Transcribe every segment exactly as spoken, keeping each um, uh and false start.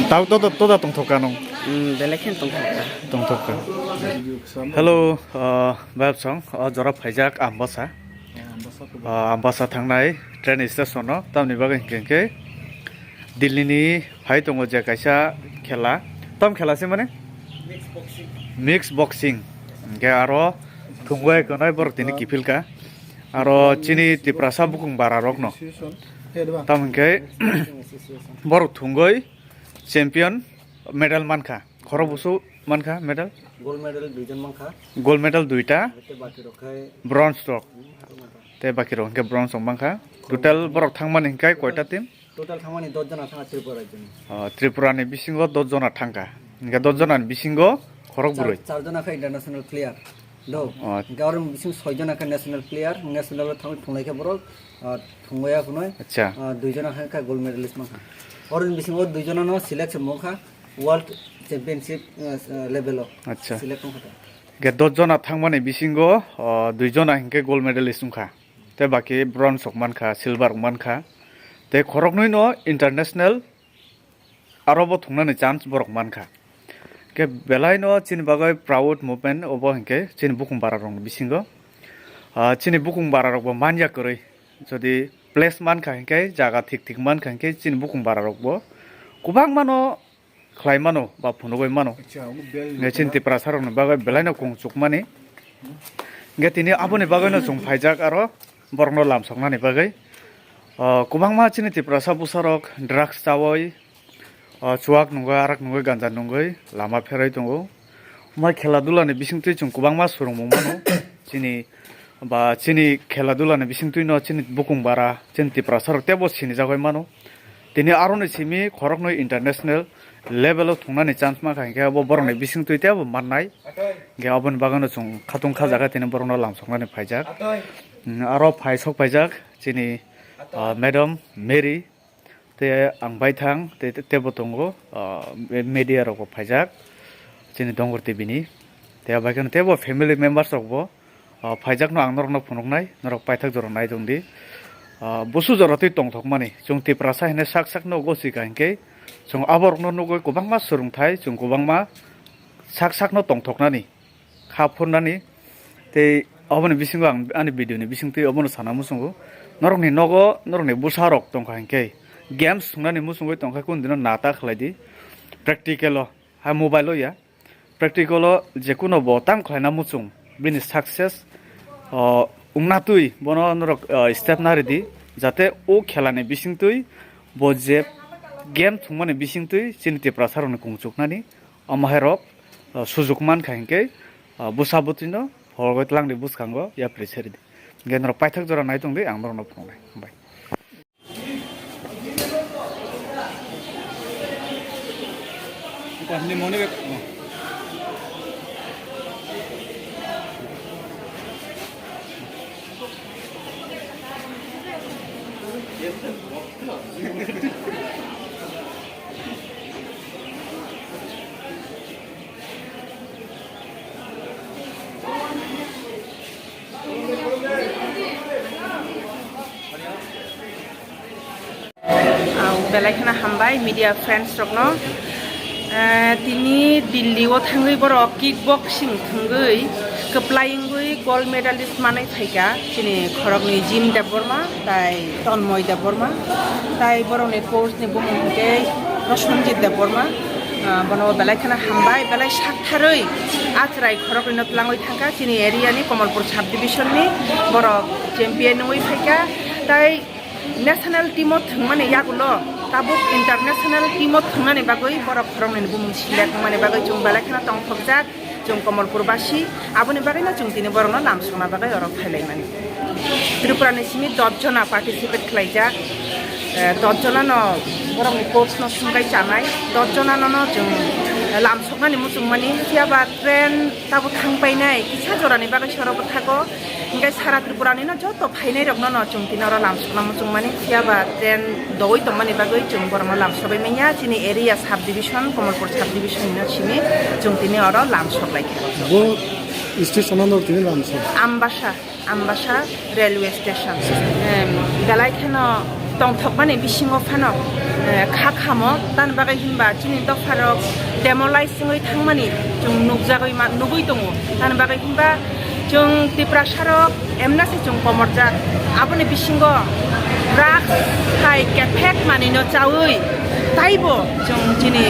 Tau toda toda tongthok ka nung? Hmm, belai khen tongthok ka. Tongthok ka. Hello, uh, Bayapsong, uh, jora phaijak Ambasa. Ah, Ambasa thangnai train station no, tamni bagwi hinkhe hinkhe Delhi ni phai tongo je kaisa khela. Tam khela se mane? Mix boxing. Hinkhe aro thungwi kanai borok tini kiphil ka. Aro chini Tiprasa bukung bara rok no. Tam hinkhe borok thungwi champion medal mankha. Khorok busu mankha medal? Gold medal duijon mankha. Gold medal duita. Tei baki rok khai bronze rok. Tei baki rok hinkhe bronze rok mankha. Total borok thangmani hinkhe koita team? Total thangmani dos jona thangkha Tripura rajyoni. Oh, Tripura ni bisingo dos jona thangkha. Hinkhe dos jona ni bisingo khorok bwrwi. Char jona khe international player. Do. Oh. Hinkhe oro bising soi jona khe national player, national o thangwi thunglai khe borok, ah, thungwi ya khwnwi. Acha. Ah, dui jona khe gold medalist mankha. Oro ni bisingo dui jona no selection mankha. World Championship, uh, uh, level o. Acha. Select wngkha ta. Ge dos jona thangmani bisingo, uh, dui jona hinkhe gold medalist wngkha. Tei baki bronze rok mankha, silver rok mankha. Tei khoroknwi no international aro bo thungnani chance borok mankha. Ke belai no chini bagwi proud moment obo hinkhe chini bukung bara rokni bisingo. Uh, chini bukung bara rok bo manya kwrwi. Jodi place mankha hinkhe, jaga thik thik mankha hinkhe chini bukung bara rok bo kwbangma no khlai mano ba phunugwi mano. Acha, omo bel ni chini Tiprasa rokni bagwi belai no kung chukmani. Hinkhe tini aboni bagwi no chwng phaijak aro borokno lam soknani bagwi. O, kwbangma chini Tiprasa bwsa rok drugs chawi, o, chuwak nungwi, arak nungwi, ganja nungwi lama pherwi tongo. Omo hai khela dula ni bisingtwi chwng kwbangma swrwngmung mano. Chini ba chini khela dula ni bisingtwi no chini bukung bara, chini Tiprasa rok teibo sinijagwi mano. Tini aroni simi khoroknwi international level o thungnani chance mankha hinkhe abo borokni bisingtwi teibo mannai. Hinkhe aboni bagwino chwng khatung kha jaga tini borokno lamsoknani phaijak. Mm, aro phai sok phaijak chini, ah, Madam Mary. Tei ang baithang, tei, tei, teibo tongo, ah, me-, media rokbo phaijak, chini Dongor T V ni. Tei abo hai kheno teibo family members rokbo, ah, phaijakno ang norokno phunuknai, norok paithak jora nai tongdi. Ah, busu jora twi tongthokmani, chwng Tiprasa hinwi sak sakno gosi ka hinkhe, chwng aborokno nugwi kwbangma swrwngthai, chwng kwbangma sak sakno tongthoknani. Kha phurnani tei oboni bisingo ang ani video ni bisingtwi obono sana muchungo. Norokni nogo norokni bwsarok tongkha hinkhe games thungnani muchungwi tongkha, kunu dino nata khlai di. Practical o, ha mobile o ya. Practical o jekuno bo tam khlaina muchung bini success, o, wngna twi bono norok, o, step naridi, jate o khelani bisingtwi bo je game thungmani bisingtwi chini Tiprasa rokni kung chuknani. Omo hai rok, ah, sujuk mankha hinkhe, ah, bwsa bwtwino phorogwi twlangni bwskango yapri seridi. Hinkhe norok paithak jora nai tongdi, ang norokno phunuknai. Hambai. Ang belai kheno hambai media friends rokno. Eh, tini Delhi o thangwi borok kickboxing thwngwi kwplai wngwi gold medalist manwi phaikha chini khoroknwi Jim Debbarma tai Tanmoy Debbarma tai borokni coach ni bumung hwnkhe Prosenjit Debbarma. Ah, bono belai kheno hambai, belai saktharwi achrai khoroknwino twlangwi thangkha chini area ni Kamalpur sub division ni borok champion wngwi phaikha tai National team o thwngmani yagulo tabuk international team o thwngnani bagwi borok khoroknwini bumung select wngmani bagwi chwng belai kheno tongthokjak, chwng Kamalpur basi. Aboni bagwino chwng tini borokno lamsokna bagwi oro phailaimani. Tripura ni simi dos jona participate khlaijak, eh, dos jona no borokni coach no swngkai chanai, dos jona no no chwng lamsoknani muchungmani, phiya ba train tabuk thang painai kisa jorani bagwi soro bwthago. Hinkhe sara Tripura ni no joto phainai rokno no chwng tini oro lamsokna muchungmani, phiya ba train dogwi tongmani bagwi chwng borokno lamsogwi manya. Chini area sub division, Kamalpur sub division ni no simi chwng tini oro lamsok laikha. Bo station ano tini lamsok? Ambasa, Ambasa railway station. Em, belai kheno Tongthokmani bisingo phano, eh, kha khamo, tani bagwi hinba chini dopharok demolize wngwi thangmani chwng nukjagwi ma-, nugwi tongo. Tani bagwi hinba chwng Tiprasarok emna se chwng komorjak. Aboni bisingo drugs hai kephek manwino chawi taibo chwng chini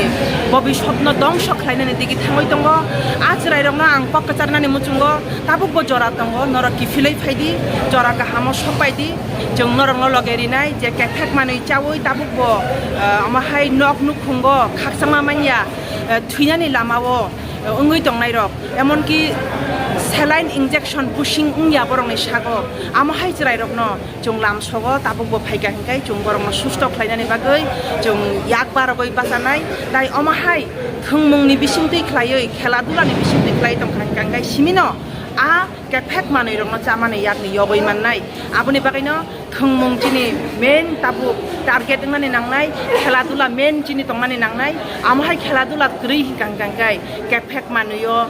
bobisotno dongso khlainani digi thangwi tongo. A chwrairokno ang kok kwcharnani muchungo tabukbo jora tongo, norok kiphilwi phaidi, jora kahamo sokpaidi. Chwng norokno loge rinai je kephek manwi chawi tabukbo, eh, omo hai nok nukhungo khakchangma manya, eh, thwinani lamao, eh, wngwi tongnairok, emonki saline injection pushing wngya borokni sago. Amo hai chwrairokno chwng lamsogo tabukbo phaikha hinkhai chwng borokno susto khlainani bagwi chwng yak barogwi bachanai. Tai omo hai thwngmungni bisingtwi khlaiwi, khela dulani bisingtwi khlai tongkha hinkhai simino a kephek manwirokno chamani yakni yogwi mannai. Aboni bagwino thwngmung chini main tabuk target wngnani nangnai, khela dula main chini tongmani nangnai. Amo hai khela dula kwrwi hinkha hinkha khe kephek manwio,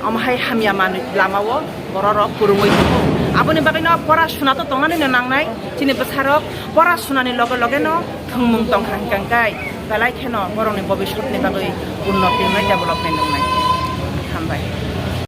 amo hai hamya manwi lamao bororok kwrwngwi tongo. Aboni bagwino pora suna to tongnanino nangnai, chini bwsarok pora sunani loge logeno thwngmung tongkha hinkha khe belai kheno borokni bobisotni bagwi unnoti wngnai, development wngnai. Hambai.